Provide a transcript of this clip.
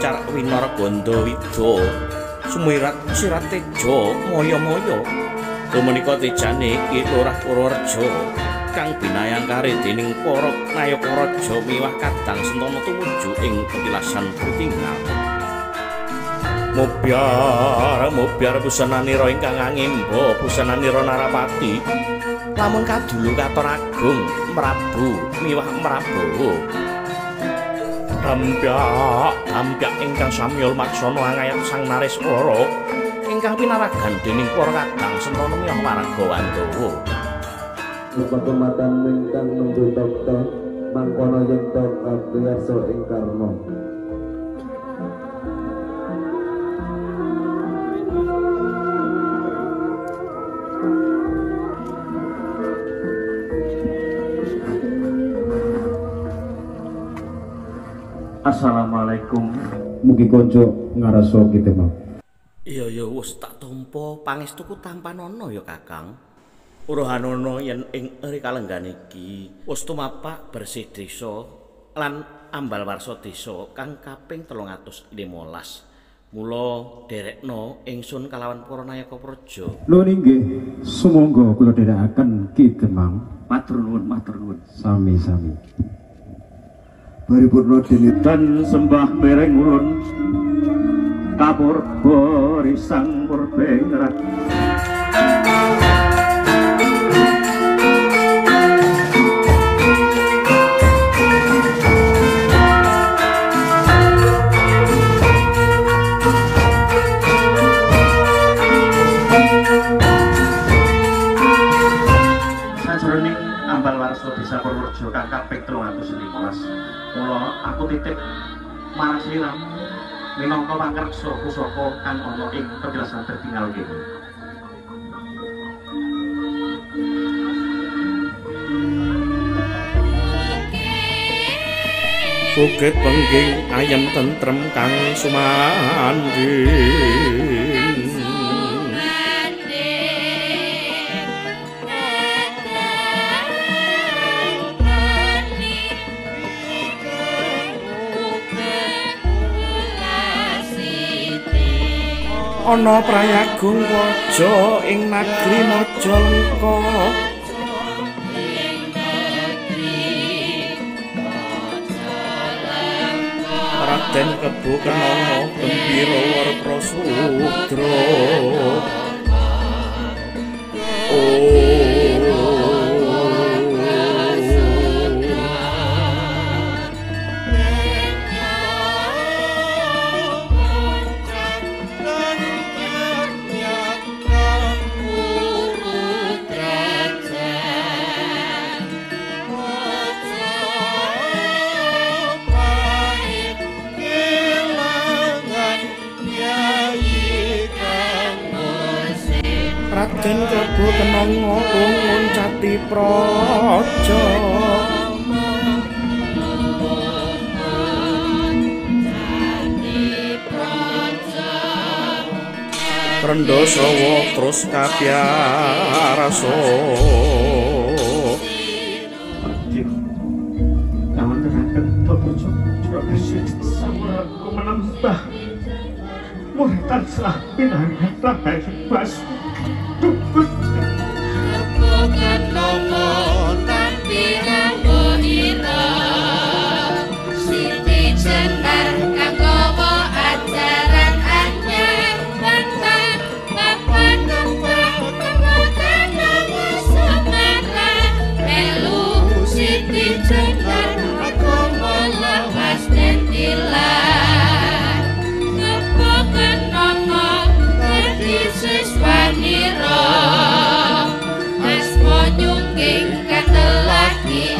Lancar Winara Gandha Wida Sumirat Sirat Teja Maya-maya. Menika tejane Ki Lurah Purworejo kang binayangkari dening para nayaka raja miwah kadang sentana tumuju ing petilasan Pritingal. Mobyar mobyar busananira ingkang angimba busananira Narapati lamun kadulu katon agung Mrabu miwah Mrabawa. Dampyak dampyak ingkang samya lumaksana angayat Sang Nareswara ingkang pinaragan dening para kadang sentana miwah warga Wandawa. Kematan ingkang nembe tokto mangkono yen to kabiyasa ing karma. Assalamualaikum. Mugi kanca ngarasa kita mau. Iya ya wis tak tampa pangestuku tampanana ya Kakang. Uruhanana yen ing eri kalenggan iki wis tumapak bersih desa lan ambal warsa desa kang kaping 315. Mula derekna ingsun kalawan para nayaka praja. Lho inggih, sumangga kula dherekaken Ki Demang. Matur nuwun, matur nuwun. Sami-sami. Paripurna dene dan sembah mereng ulun kapurba risang purbengrat. Sajroning ambal warsa desa Purworejo kang kaping 315, mula aku titip marang sliramu minangka pangreksa pusaka kang ana ing petilasan Tertingal kene. Bukit Pengging ayem tentrem kang sumandhing. Ana prayagung waja ing nagri Majalengka. Raden Kebo Kenanga gembira warprasudra. Raden Kebo Kenanga nguncati praja. Rendha sawa terus kapyarasa. Menembah mulai tansah pinangan rahayu basuki dukun. Siti Jenar kang gawa ajaran anyar bantah papan numpang kemutan nama Semarang melu Siti Jenar agama lawas den ilang Kebo Kenanga dadi siswanira asma nyungking katelah ki.